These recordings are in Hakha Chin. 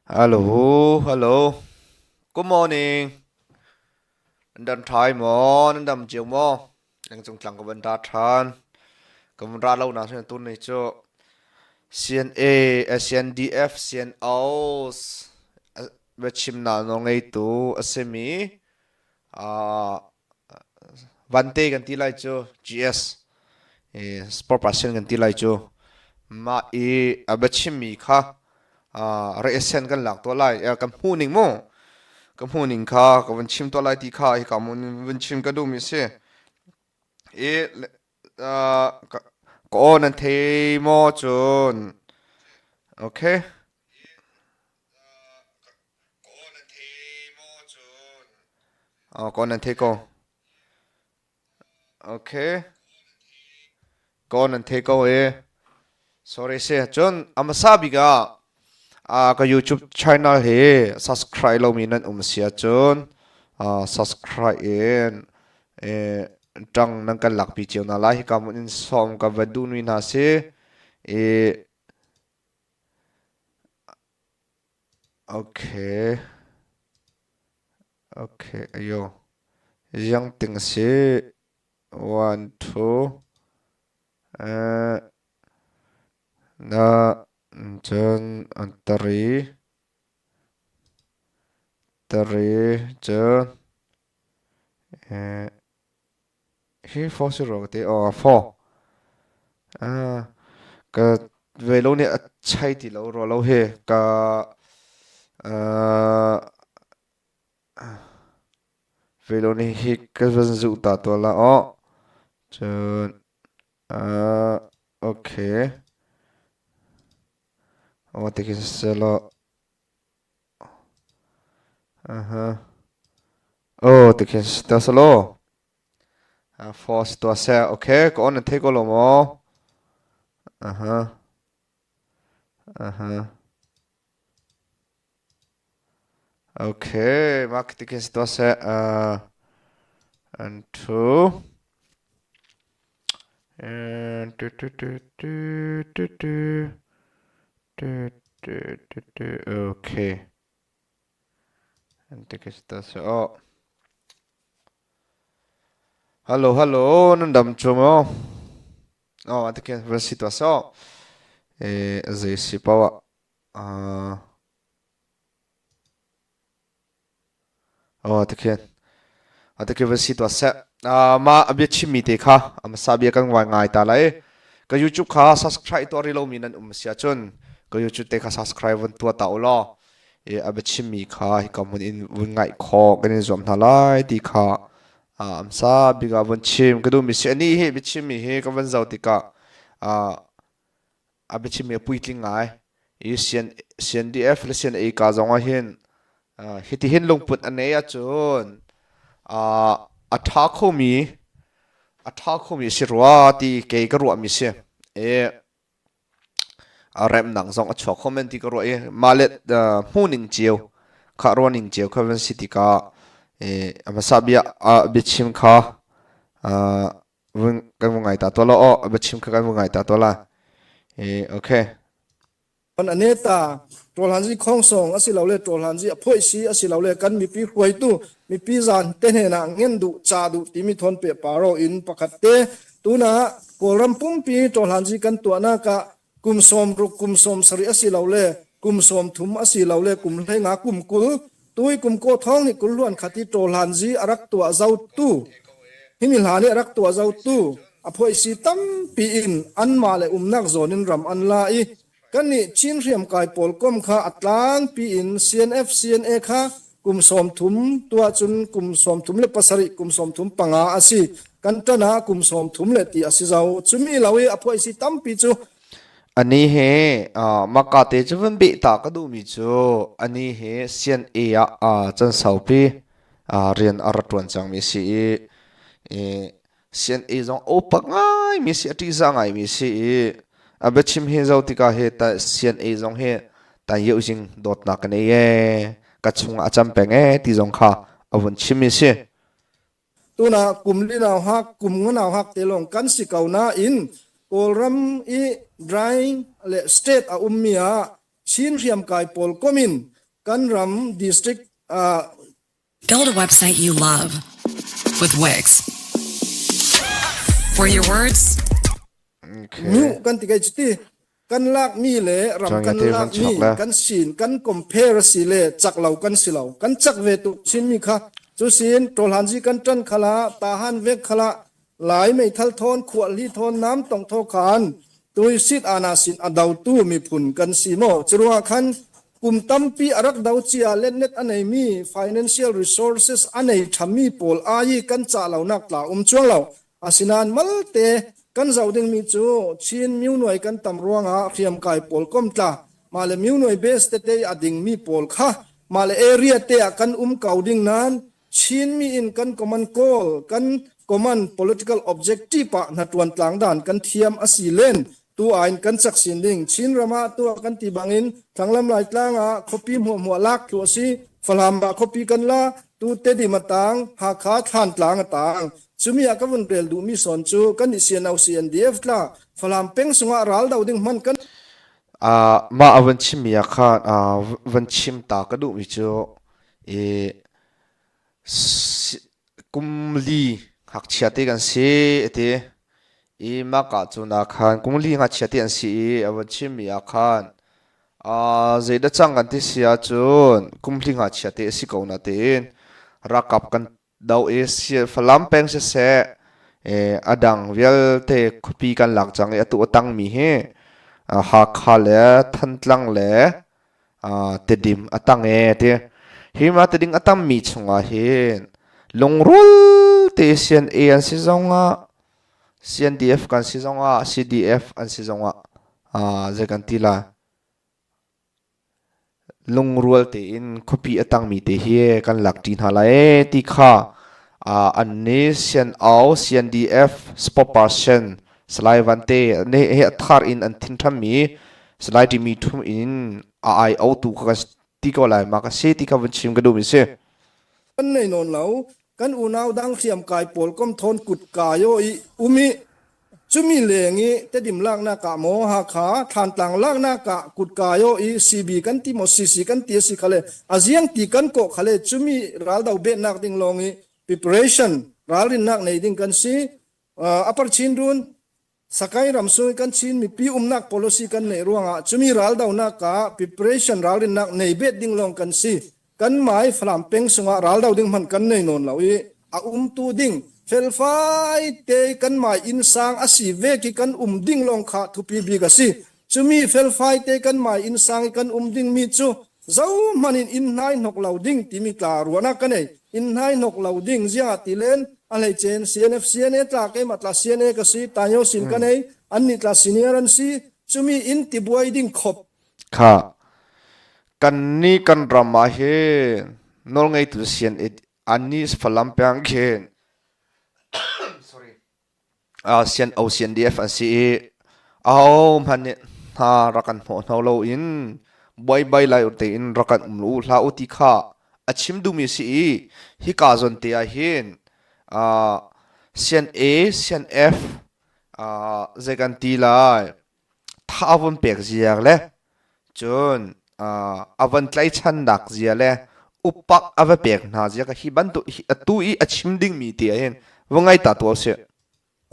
Hello, hello. Good morning. Nan dam ṭhai maw? Nan dam cio maw? Lengcung tlang ka van ra ṭhan. Ka van ra lo na sin tun ni cu CNA, CNDF, CNO biachimnak nawl ngeitu a simi Vante kan ti lai cu GS sport person kan ti lai cu mah i a biachimmi kha reasen kan lak tuah lai kan hmuh ning mu ka hmuh ning kha ka van chim tuah lai ti kha hika mun vun chim ka duhmi si i ka aw nan thei maw cun okay Ko nan thei ko. Okay. Ko nan thei ko e. Sorry se. Cun a hmasa bik ah ka YouTube channel hi subscribe lomi nan um si ahcun subscribe in ṭang nan kan lakpi cio hna lai. Hika hmun in sawm ka van duhmi hna si. I Okay. Okay, ayo. Yang ting si one two na cun an three three cun hi four si rua ka ti oh four ka ve lo nih a chai ti lo rua lo hi ka ve lo nih hi ka van zuh ta tuah la aw cun okay aw ti khin selaw Oh, ti khin si ta selaw. Force tuah seh. Okay, ka on na thei ko lo maw? Aha. Aha. Okay, mah ti khin si tuah seh. And two. And two, two, two, two, two, two. Two, two, two, two. Okay. An ti khin si tuah seh. Oh. Hello, hello, nan dam cu maw? Oh, ati khin van si tuah sawh. Zei si paoh ah. Oh, ati khin. Ati khin van si tuah seh. Mah a bia chimmi te kha a hmasa bia kan ngai ngai ta lai. Ka YouTube kha subscribe tuah rih lomi nan um si ahcun ka YouTube te kha subscribe van tuah ta u law. A biachimmi kha hika hmun in vun ngaih khawh kan in zuam hna lai ti kha amsa bik ah vun chim ka duhmi si. Anih hi biachimmi hi ka van zoh tikah a biachimmi a puitling ngai i CNDF le CNA ka zong ah hin hitihin lungput a nei ahcun a ṭha khomi a ṭha khomi si rua ti kei ka ruahmi si. Remnak zong a chuak kho men ti ka ruah i mah le hmuhning cio kha ruahning cio kha van si tikah a hmasa bia biachim kha kan vun ngai ta tuah law aw biachim kha kan vun ngai ta tuah la. Okay. An aneta ṭawlhanzi khongsong asilole ṭawlhanzi a phoihsi asilole kan mipi hruaitu mipi zan te hnenah ngen duh ca duh timi thawn pe paro in pakhat te Tunah Kawlram pumpi ṭawhlanzi kan tuahnak ah kum 60 kum 70 asilole kum 30 asilole kum 15 kum 20 tui kum kaw thawng nih kul hluan khat i ṭawhlanzi a rak tuah zotu himi hla nih a rak tuah zotu a phoihsi tampi in anmah le umnak zawn in ram an la i Kannih Chin hriamkai pawl kom kha a tlangpi in CNF CNA kha kum 30 tuah cun kum 37 kum 35 a si. Kan ṭan ah kum 30 le ti a si zau. Cumi lo i a phuaisi tampi cu Ani he maka te cu van beh ta ka duhmi cu ani he CNA ah can saupi rian a ra ṭuan cangmi si i CNA zong upa ngaimi si a ṭihzah ngaimi si i a biachim hi zo tikah hi ta CNA zong hi tan yeu jing dawtnak ka nei ee ka chungah a cam peng ee ti zong kha a vun chim mi si. Tunah kum li nau hak kum nga nau hak te lawng kan si ko nain Kawlram i drying le state a ummi ah Chin hriamkai pawl kom in. Kan ram district Build a website you love with Wix. For your words, Mu kan ti kai chuti kan lak mi le ram kan lak mi kan sin kan compare si le chak lo kan si lo kan chak ve tu chin mi kha chu sin tolhan ji kan tan khala tahan vek khala Lai meithal thawn khuahli thawn nam tong thaw khan tuisit ana sin a dotu miphun kan si maw? Curuangah khan kum tampi a rak do cia letnet a neimi financial resources a nei ṭhami pawl ai i kan cah lonak tla um cuang lo. Asinain malte kan zoh dingmi cu Chin myonuai kan tam ruangah hriamkai pawl komtla mah le myonuai base tete a dingmi pawl kha mah le area te ah kan um ko ding nain Chinmi in kan common goal, kan common political objective ah hnaṭuan tlangdan kan thiam a si len tu ah in kan cak sin ding. Chin ram ah tuah kan ti bangin Thanglam Laitlang ah khuapi hmuahhmuah lak thlu a si. Falam ah khuapi kan la, tu Tedim a tang, Hakha Thlantlang a tang. Cumi ah ka vun rel duhmi sawn cu kan i CNO CNDF tla Falam peng sungah ral do ding hman kan Uh, mah a van chimmi ah khan uh, van chim ta ka duhmi cu i Kum li ngakchia te kan si a ti i mah cun ah khan kum li ngakchia te an si i a van chimmi ah khan zeidah cang kan ti si ahcun kum li ngakchia te a si ko natein ralkap kan doh i Falam peng siseh a dang vialte khuapi kan lak cang i atu a tangmi hi Hakha le Thantlang le Tedim a tang ee ti. Hi ma Tedim a tammi chungah hin lungrual te CNA an si zongah CNDF kan si zongah CDF an si zongah zei kan ti lai lungrual tein khuapi a tangmi te hi kan lak ṭi hna lai ee ti kha an nih CNO CNDF spokesperson Salai Vante nih hi a thar in an thin ṭhammi Salai timi thum in a ai-o tu kha kan ti ko lai ma ka si ti kha vun chim ka duhmi si. Kan nei nawn lo. Kan unau dang hriamkai pawl kom thawn kut kai aw i um i cumi leng i Tedim laknak ah maw Hakha Thlantlang laknak ah kut kai aw i CB kan ti maw CC kan ti a si khale a ziang ti kan kawh khale cumi raldo behnak ding lawng i preparation ralrinnak nei ding kan si. Upper Chin Run Sakai ram sung i kan Chin mipi umnak policy kan neih ruangah cumi raldonak ah preparation ralrinnak nei bet ding lawng kan si. Kan mai Falam peng sungah raldo ding hmanh kan nei nawn lo i a umtu ding felfai te kan mai inn sang a si ve ki kan um ding lawng kha thupi bik a si. Cumi felfai te kan mai inn sang i kan um ding mi cu zohmanh in inn hnai hnok lo ding timi tla ruahnak ka nei. Inn hnai hnok lo ding ziangah ti len a hleicen CNF CNA tla keimah tla CNA ka si tanyo sin ka nei annih tla senior an si cumi inn tibuai ding khop Kha kan nih kan ram ah hin nawlngeitu CNA annih Falam peng khin sorry CNO CNDF an si i ahohmanh nih hna rak kan hnawh hno loin buaibai lai tein rak kan um u hlah u ti kha a chim duhmi a si i hika zawn te ah hin CNA CNF zei kan ti lai tha a vun pek ziar le cun a von tlaichannak zia le upak a va pek hna zia ka hi bantuk atu i a chim dingmi te ah hin va ngai ta tuah usih.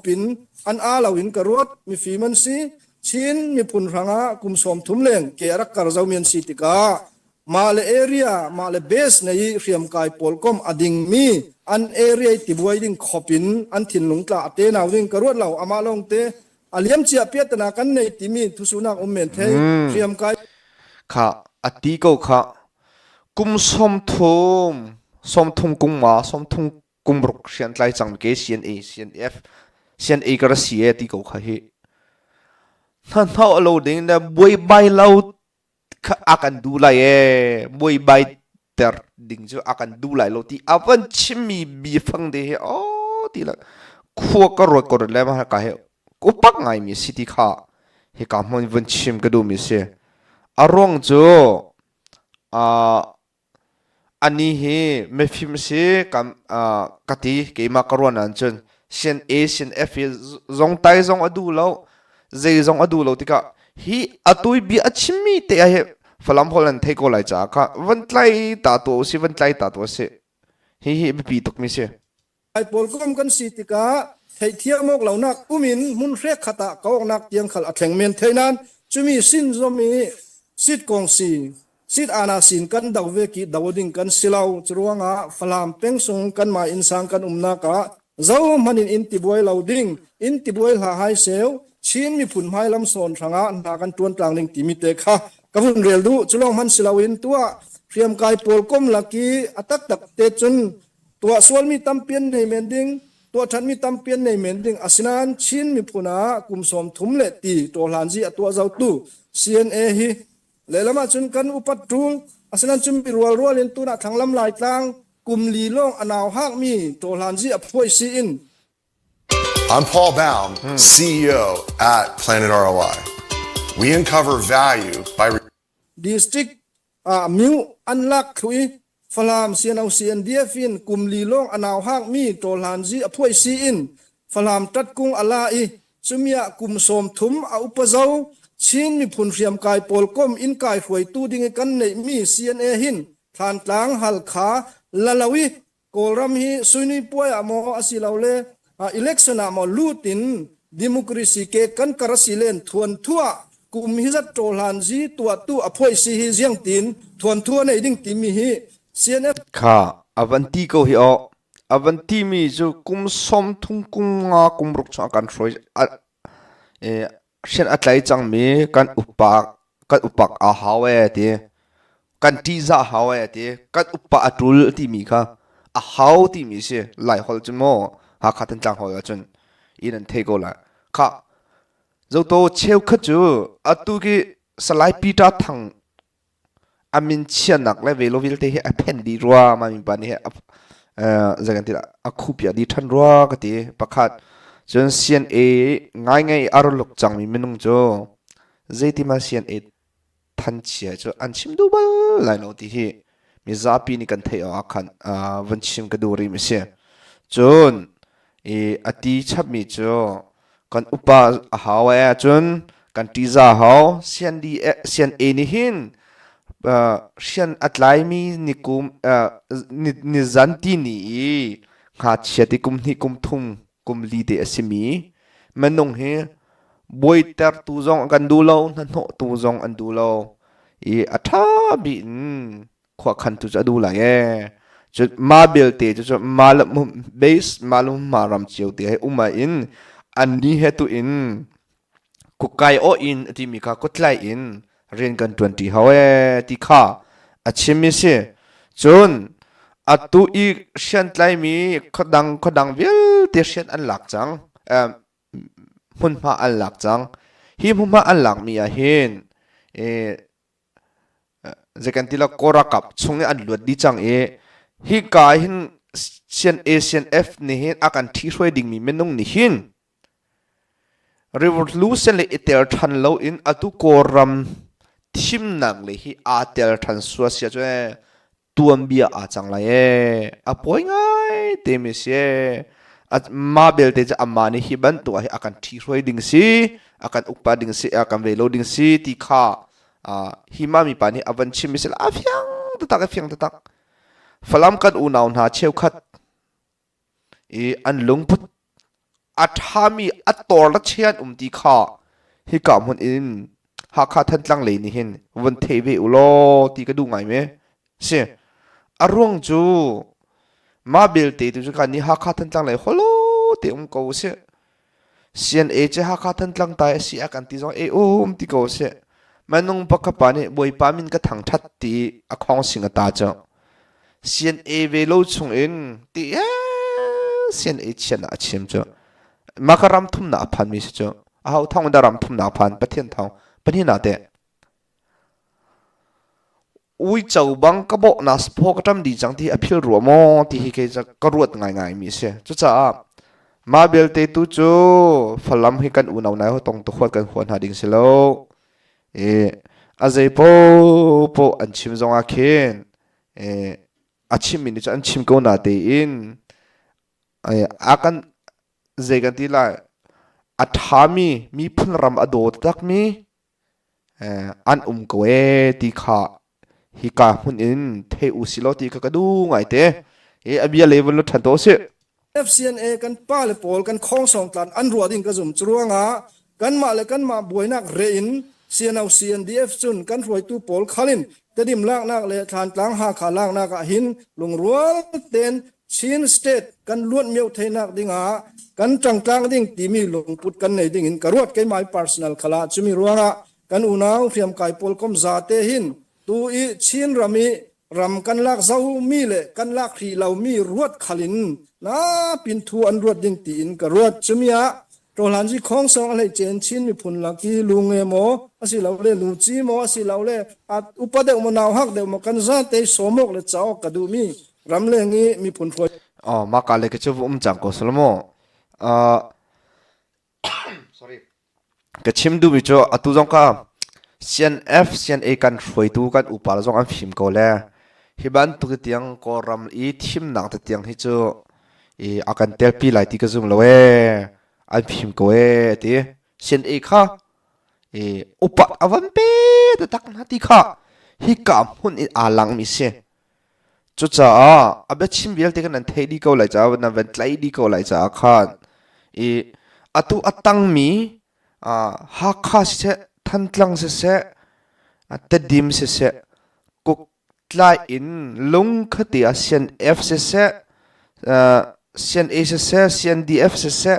Pin an aa lo in ka ruat mifim an si Chin miphun hrangah kum 30 leng ke a rak kar zomi an si tikah mah le area mah le base nei i hriamkai pawl kom a dingmi an area i tibuai ding khop in an thinlung tla a te nau ding ka ruat lo amah lawng te a liam cia piatana kan nei timi thusunak um men thei hriamkai Kha a ti ko kha kum 30 sawmthum kum ma 30 kum ruk hrian tlai cang ke CNA CNF CNA ka ra si e ti ko kha hi hna hnau lo ding na buai bai lo kha a kan duh lai ee buaibai ter ding cu a kan duh lai lo ti a van chimmi biafang te hi oh ti la khua ka ruat ko le ma ka he upak ngai mi si ti kha hika hmun vun chim ka duh mi si a ruang cu Anih hi mifim a si ka ti keimah ka ruah nain cun sian A sian F hi zongtai zong a duh lo zei zong a duh lo tikah hi atu i bia a chimmi te ah hi. Falam holh an thei ko lai caah kha van tlai ta tuah usih van tlai ta tuah usih. Hihi biapi tukmi si. Lai pawl kom kan si tikah theihthiam awk lonak um in hmun hrek khat ah ka awknak tiang khal a thleng men thei nain cumi sin zom i sit kong si sit ana sin kan do ve ki do ding kan si lo curuangah Falam peng sung kanmah innsang kan umnak ah zohmanh in in tibuai lo ding in tibuai hla hai seu Chin miphun hmailam sawn hrangah hna kan tuan tlang ding timi te kha ka vun rel duh culong hman si loin tuah hriamkai pawl kom laki a taktak te cun tuah sualmi tampi an nei men ding tuah ṭhatmi tampi an nei men ding asinain Chin miphun ah kum sawm thum le ti ṭawhlanzi a tuah zotu CNA hi lehlam ahcun kan upat ṭul asinain cun mi rualrual in tunah thlanglam Laitlang kum li lawng a nau hakmi ṭawhlanzi a phuai si in I'm Paul Baum, CEO at Planet ROI. We uncover value by district ah myu an lak thlu i Falam CNO CNDF in kum li lawng a nau hakmi ṭawhlanzi a phuai si in Falam ṭatkung a la i cumi ah kum 30 a upa zo Chin miphun hriamkai pawl kom in kai hruaitu ding i kan neihmi CNA hin Thlantlang Halkha la lo i Kawlram hi suinui puai ah maw asilole election ah maw lut in democracy ke kan kar asi len thuan thua kum hi zat ṭawhlan zi tuahtu a phuai si hi ziang tin thuan thua nei ding timi hi CNF Kha a van ti ko hi aw a van ti mi cu kum som thum kum nga kum ruk chung a kan hruai Rian a tlai cangmi kan upa kan upak a hau ee ti. Kan ṭihzah a hau ee ti. Kan upa a ṭul timi kha a hau timi si. Laiholh cu maw Hakha Thantlang holh ahcun inn an thei ko lai. Khah zoto cheukhat cu atu khi Salai Peter Thang A min chiatnak le velo vialte hi a phen dih rua mah mipa nih zei kan ti dah a khupiah dih ṭhan rua ka ti. Pakhat cun CNA ngaingai a raluk cangmi minung cu zeitima CNA thanchia cu an chim duh bal lai lo ti hi mizapi nih kan theih awk ah khan van chim ka duh rih mi si. Cun i a ti chapmi cu kan upa a hau ai ahcun kan ṭihza a hau. CND, CNA nih hin rian a tlaimi nikum nizan tini i ngakchia ti kum hnih kum thum kum li te a simi minung hi buaitertu zong an kan duh lo hnahnawhtu zong an duh lo i a ṭha bik in khuakhan tu cu a duh lai ee. Cu mah belte cu cu mah le base mah le mah ram cio te he um in an ni he tu in kukai aw in a timi kha kutlai in rian kan ṭuan ṭi hau ee ti kha a chim mi si. Cun atu i hriantlaimi khuadang khuadang vialte hrian an lak cang. Hmunhma an lak cang. Hi hmunhma an lakmi ah hin Zei kan ti lo Kawlralkap chung i an luat dih cang i hika ah hin CNA CNF nih hin a kan ṭhihruai dingmi minung nih hin revolution le i tel ṭhan loin atu Kawlram thimnak le hi aa tel ṭhan sual sia cu ee tuanbia aa cang lai ee a pawi ngai te mi si ee mah belte cu amah nih hi bantuk ah hi a kan ṭhihruai ding si a kan ukpa ding si a kan ve lo ding si ti kha hi mah mipa nih a van chim mi si a fiang taktak a fiang taktak Falam kan unau hna cheukhat i an lungput a ṭhami a tor le chia an um ti kha hika hmun in Hakha Thantlang lei nih hin vun thei ve u law ti ka duh ngai me si a ruang cu mah belte tu cu kan nih Hakha Thantlang lei holo te um ko si CNA cu Hakha Thantlang tai a si a kan ti zong e um ti ko si manung pakhat pa nih Bawipa min ka thangṭhat ti a khong sing a ta cu CNA ve lo chung in ti CNA chian ah a chim cu mah ka ram thumnak a phan mi si cu aho thong dah ram thumnak phan Pathian thong pahnihnak teh uico bang ka bawh na phaw ka ṭam dih cang ti a phil rua maw ti hi kei ka ruat ngaingai mi a si. Cucaah mah belte tu cu Falam hi kan unau nai ho tong tu huat kan hua hna ding si lo. E, a zei popo an chim zong ah khin e, a chimmi nih cu an chim ko na tein a kan zei kan ti lai a ṭhami miphun ram a daw takmi. An um ko ee ti kha hika hmun in thei u si law ti kha ka duh ngaite. Hi a bia lei vun lut ṭhan tuah usih. FCNA kan pale pawl kan khongsong tlan an ruah ding ka zum. Curuangah kanmah le kanmah buainak re in CNO CNDF cun kan hruaitu pawl khalin Tedim laknak le Thlantlang Hakha laknak ah hin lungrual tein Chin state kan luat mio theinak dingah kan ṭangtlang ding timi lungput kan nei ding in ka ruat. Keimah personal khala cumi ruangah kan unau hriamkai pawl kom za te hin tu i Chin ram i ram kan lak zomi le kan lak hrih lomi ruat khal in na pin thu an ruat ding tiin ka ruat. Cumi ah Ṭawhlanzi khongsong a hleicen Chin miphun lak i lu nge maw asilole nu ci maw asilole upa deuh maw nau hak deuh maw kan zate sawm awk le cauk ka duhmi ramleng i miphun hruai Oh, mah ka le ka cu um cang ko salomo. Uh, sorry. Ka chim duhmi cu atu zong ka CNF CNA kan hruaitu kan upa zong an fim ko le hi bantuk tiang Kawlram i thimnak te tiang hi cu i a kan telpi lai ti ka zum lo ee an fim ko ee ti CNA kha i upat a van pe taktak hna ti kha hika hmun in aa langmi si. Cucaah a biachim vialte kha nan theih dih ko lai caah nan van tlaih dih ko lai caah khan i atu a tangmi Hakha siseh, Thantlang siseh, Tedim siseh, Kuktlai in lungkhati ah CNF siseh, CNA siseh, CNDF siseh,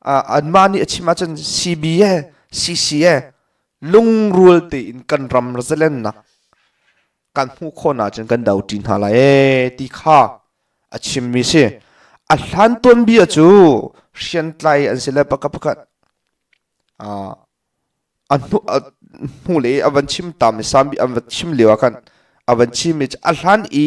anmah nih a chim ahcun CB he CC he lungrual tein kan ram zalennak kan hmuh khawh ahcun kan do ṭi hna lai ee ti kha a chimmi si. A hlan tuanbia cu hriamtlai an si le pakhat pakhat a hnu le a van chim tam i sambi an van chim lio ah khan a van chim i a hlan i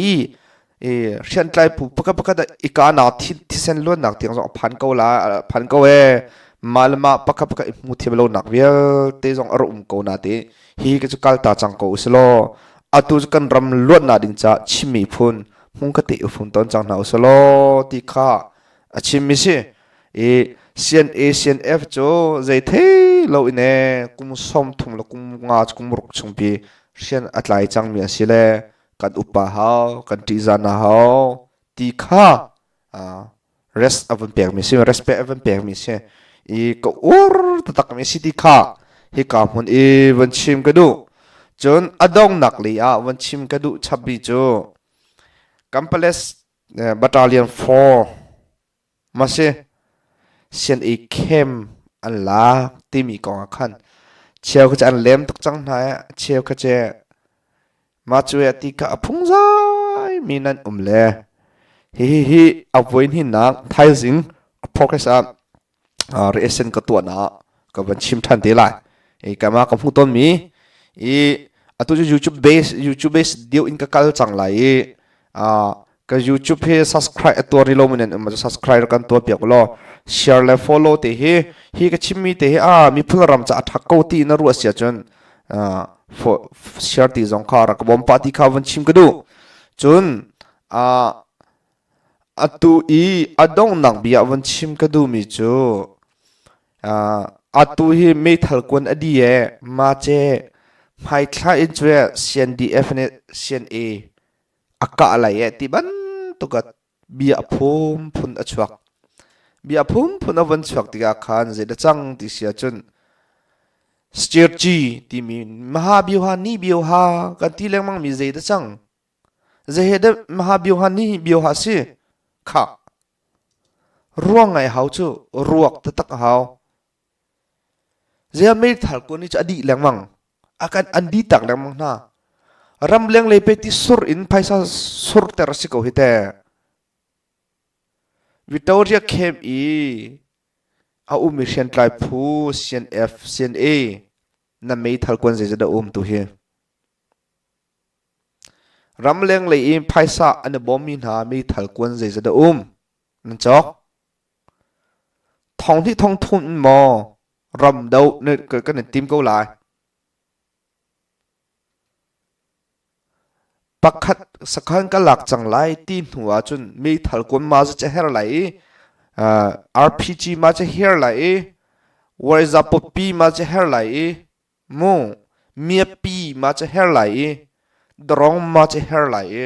hriamtlai phu pakhat pakhat ah i kahnak thisen luannak tiang zong a phan ko la phan ko ee mah le mah pakhat pakhat i hmu thiam lonak vialte zong a rak um ko na ti hi ka cu kal ta cang ko usilaw atu cu kan ram luatnak ding caah Chin miphun hmung ka te ufum ton cang hna usilaw ti kha a chim mi si i CNA CNF cu zei thei lo in e kum 30 le kum nga kum ruk chungpi rian a tlai cang mi a si le kan upa hau kan ṭihzah hau ti kha rest a vun pekmi si respect a vun pekmi si i ka ur taktak mi si ti kha hika hmun i vun chim ka duh. Cun a dongnak lei ah vun chim ka duh chapmi cu Kampales Battalion 4 masi CNA camp an lak timi kong ah khan cheu kha cu an lem tuk cang hna i cheu kha cu mah cu ti kha a phungzai mi nan um le hihi hi a voi hnihnak thaizing progress ah reaction ka tuahnak ka van chim ṭhan te lai. I kama ka hmuh tawnmi i atu cu YouTube base YouTube base deuh in ka kal cang lai i ka YouTube hi subscribe a tuar lo men um subscribe kan tuah piak law share le follow te hi hi ka chimmi te hi a miphun ram ca a thak ko ti na ruah sia cun share ti zong kha rak bom pa ti kha van chim ka duh. Cun atu i a donghnak bia van chim ka duh mi cu atu hi meithal kuan a di e ma che hmaithla in cu CNDF nih CNA a kah lai eh ti bantuk ah bia a phunphun a chuak. Bia a phunphun a von chuak tikah khan zeidah cang ti si ahcun Stirci timi Mahabioha ni bioha kan ti lengmang mi zeidah cang? Zei he dah Mahabioha ni bioha si? Khah. Ruang ngai hau cu ruak taktak a hau. Ziah meithal kun hi cu a dih lengmang. A kan an dih tak lengmang hna. Ramleng lei pe ti sur in phaisa surter a si ko hi te. Victoria Camp i a ummi hriamtlai phu CNF, CNA na meithal kuan zeizat dah um tu hi. Ramleng lei in phaisa an i bawmmi hna meithal kuan zeizat dah um nan cawk. Thong hnih thong thum in maw ram do kan in tim ko lai. Pakhat sakhan ka lak cang lai ti hnu ahcun meithal kuan ma cu her lai i RPG ma cu her lai i Warza pawpi ma cu her lai i mu. Miapi ma cu her lai i drone ma cu her lai i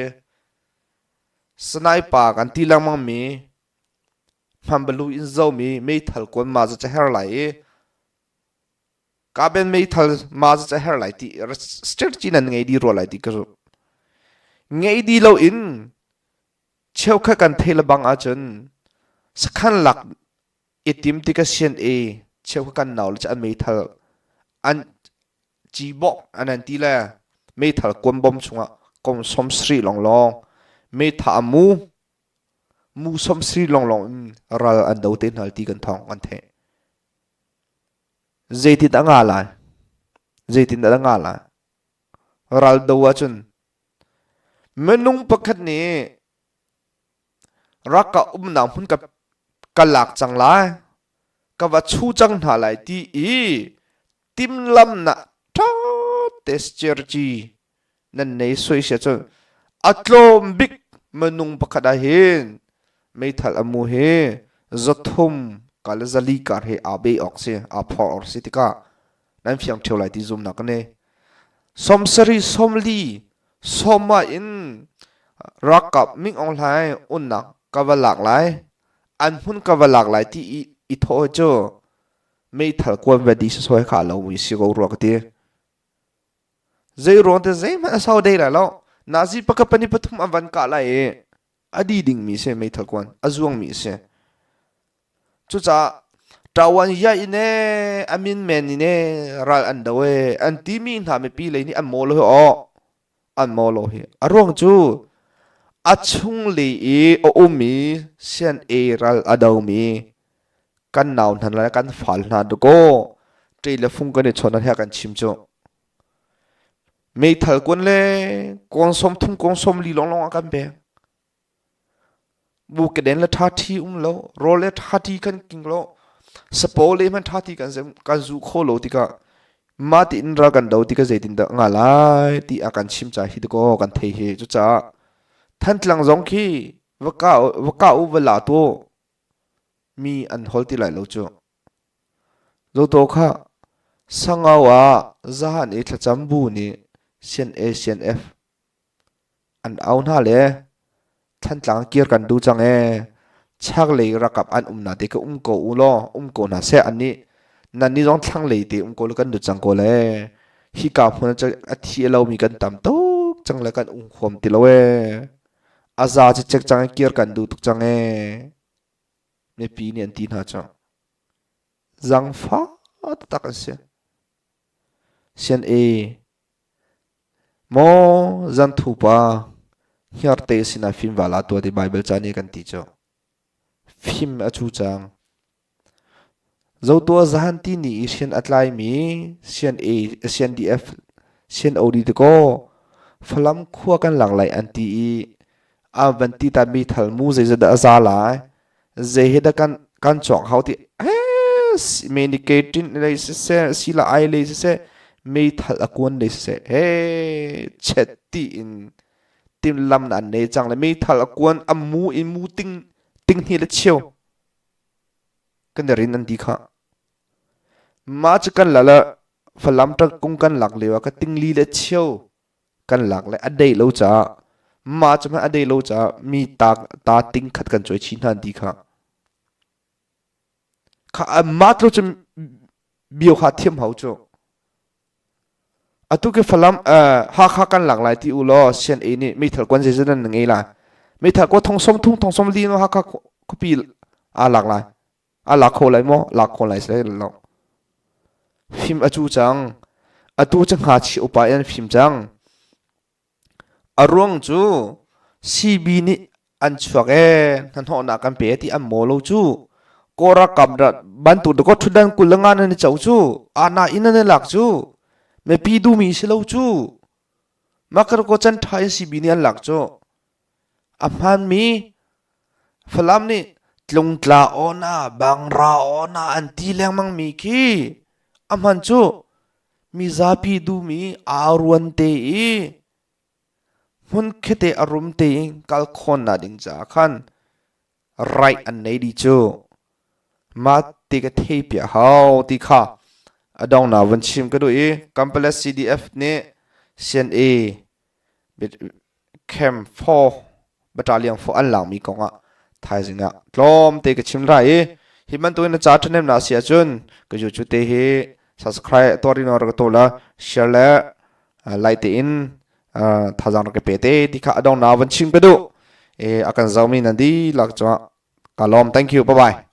sniper kan ti lengmang mi hmanbalu in zomi meithal kuan ma cu her lai i kaben meithal ma cu her lai ti strategy nan ngei di rua lai ti ka zumh. Ngei di lo in cheukhat kan thei lebang ahcun sakhan lak i tim tik a sian i cheukhat kan nau le cu an meithal an ci bawk an an ti le meithal kuan bom chungah kom som sri longlong meitha a mu mu som sri longlong in ral an do te hna ti kan thawng kan theih. Zeitin a nga lai? Zeitin dah a nga lai? Ral do ahcun minung pakhat nih rak ka umnak hmun ka ka lak cang lai, ka va chu cang hna lai ti i timhlamnak ṭha te strategy nan nei soi sia cun a tlawm bik minung pakhat ah hin meithal a mu hi zathum ka le zali kar hi aa be awk si aa phor awk si tikah nan fiang ṭheo lai ti zumnak ka nei. Sawmsarih sawmli sawma in ralkap Ming Aung Hlaing unnak ka va lak lai an hmun ka va lak lai ti i i thawh hi cu meithal kuan va di sawsawh kha lo mi si ko rua ka ti. Zei ruang te zeihmanh a sau dei lai lo. Nazi pakhat pahnih pathum an van kah lai i a di dingmi si meithal kuan a zuangmi si. Cucaah ṭawan ya in ee a min men in ee ral an do ee an timi hna mipi lei nih an maw lo hi aw an maw lo hi a ruang cu a chung lei i a ummi sian e ral a domi kan nau hna le kan fal hna dakaw ṭe le fung kan i chawn he kan chim cu meithal kun le kawng som thum kawng som li longlong a kan pek Bu keden le ṭhaṭhi um lo, rawl le ṭhaṭhi kan king lo, sapaw le hmanh ṭhaṭhi kan zem kan zu kho lo tikah mah tiin ral kan do tikah zeitindah nga lai ti a kan chim ca hi dakaw kan thei hi. Cucaah Thantlang zong khi va ka va ka u va la tu mi an hol ti lai lo cu. Zoto kha Sangau ah zahan i thlacam bu nih CNA CNF An au hna le Thantlang kir kan duh cang ee. Chaklei rakap an umnak te ka um ko u law um ko hna seh annih nannih zong thlanglei te um ko law kan duh cang ko le. Hika hmun ah a thi a lomi kan tam tuk cang le kan um huam ti lo ee. A za cicek cang i kir kan duh tuk cang ee. Mipi nih an ti hna cu. Zangfah taktak an si. Sian e Maw zanthu pa, hngiarte sinah fimval ah tuah ti Baibal ca nih kan ti cu. Fim a cu cang. Zotua zahan ti ni i sian a tlaimi sian A, sian DF, sian OD te kaw Falam khua kan lak lai an ti i a van ti ta mi thal mu zeizat dah a za lai zei he dah kan kan cawk hau ti medicated lei siseh sila ai lei siseh meithal a kuan lei siseh he chet ti in timlam na an nei cang le meithal a kuan a mu in mu ting ting hni le cheu kan rin an ti kha ma chu kan la la falam tak kung kan lak lewa ka ting li le cheu kan lak le a dei lo caah mah cu hmanh a dei lo caah mi ta ta ting khat kan cawi chin hna ti kha kha mah tlo cu bio kha thiam hau cu atu ke falam Hakha kan lak lai ti u law sian e nih meithal kuan zeizat nan ngei lai meithal ko thong som thung thong som li no Hakha khuapi a lak lai A lak kho lai maw? Lak kho lai sai lo. Fim a cu cang. Atu cu ngakchia upa in an fim cang. A ruang cu CB nih an chuak ee hnahnawhnak kan pe ti an maw lo cu. Kawl ralkap bantuk dakaw ṭhutdan 20 le nga nan i co cu. Ana in nan i lak cu. Mipi duhmi si lo cu. Makar ko can ṭha in CB nih an lak cu. A hmaanmi Falam nih tlungtla awna, bangra awna an ti lengmangmi khi a hman cu mizapi duhmi aa ruan te i hmunkhete a rum tein kal khawnnak ding caah khan right an nei dih cu. Mah ti ka thei piah hau ti kha. Adong na van chim ka duh i Kanpalet CDF nih CNA Camp 4 Battalion 4 an lakmi kong ah thaizing ah tlawm te ka chim lai i hi bantukin na ca ṭhahnem na si ahcun ka YouTube te hi subscribe tuah rin ka to la share le like tein thazaang rak ka pe te ti kha adong na van chim ka duh. E a kan zomi nan dihlak cungah ka lawm. Thank you. Bye bye.